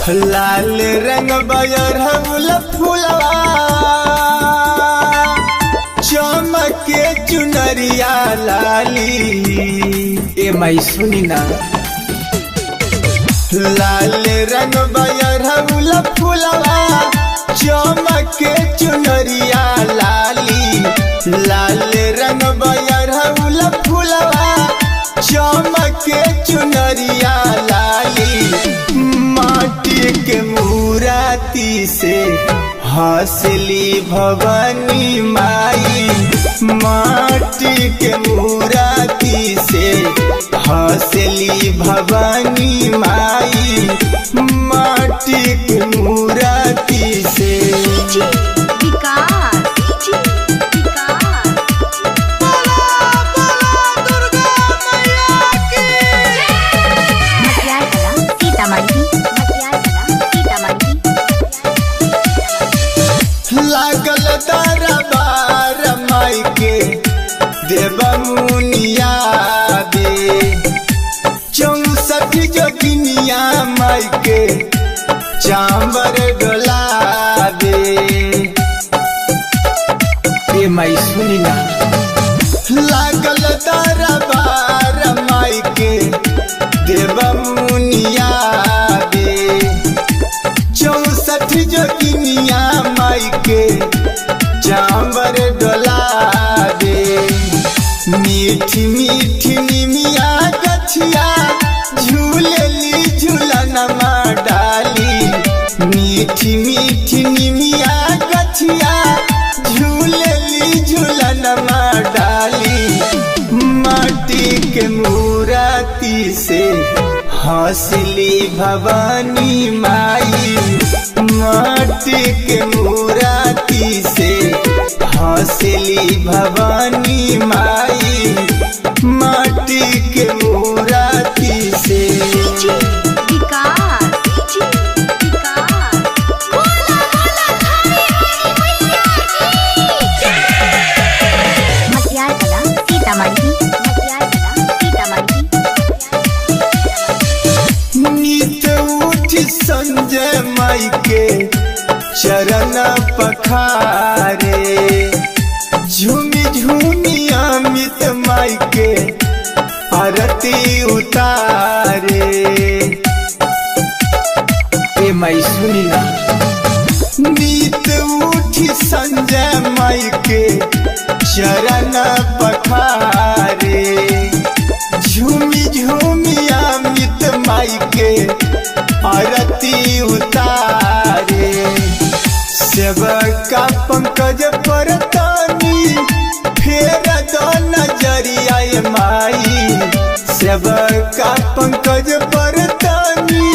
लाल रंग बयरहुल फुलवा चमके चुनरिया लाली। ए माई सुनी ना, लाल रंग बयरहुल फुलवा चमके चुनरिया लाली। लाल रंग बयरहुल फुलवा चमके चुनरिया लाली। माटी के मूरति से हंसली भवानी माई। माटी के मूरति से हंसली भवानी माई। माटी के मूरति से। लागल दरबार माई के देवमुनिया दे, 64 जोगिनिया माई के चांबर डोला दे। ए माई सुनी ना, लागल दरबार माई के देवमुनिया दे, 64 जोगिनिया माई के चांबर डोला दे। मीठी मीठी निमिया गछिया झूलेली झूलनमा डाली। मीठी मीठी निमिया गछिया झूलेली झूलनमा डाली। माटी के मूरति से हंसली भवानी माई। माटी के मूरति से हंसली भवानी माई। माटी के मूरति से। नित उठ संजय माई के चरण पखारे, झूमी झूमी अमित माई के आरती उतारे। ए माई सुनी ना, नित उठ संजय माई के चरण पखारे, झूमी झूमी अमित माई के आरती उतारे। सेवका पंकज परतानी फेर दो नजरिया माई। सेवका पंकज परतानी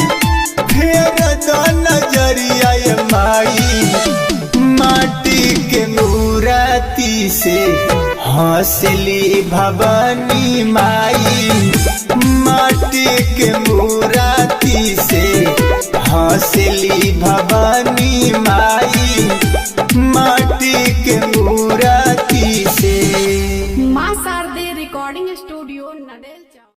फेर दो नजरिया माई। माटी के मूरति से हंसली भवानी माई। माटी के मूरति से हंसली भवानी माई। माटी के मूरति से। माँ शारदे रिकॉर्डिंग स्टूडियो नडेल।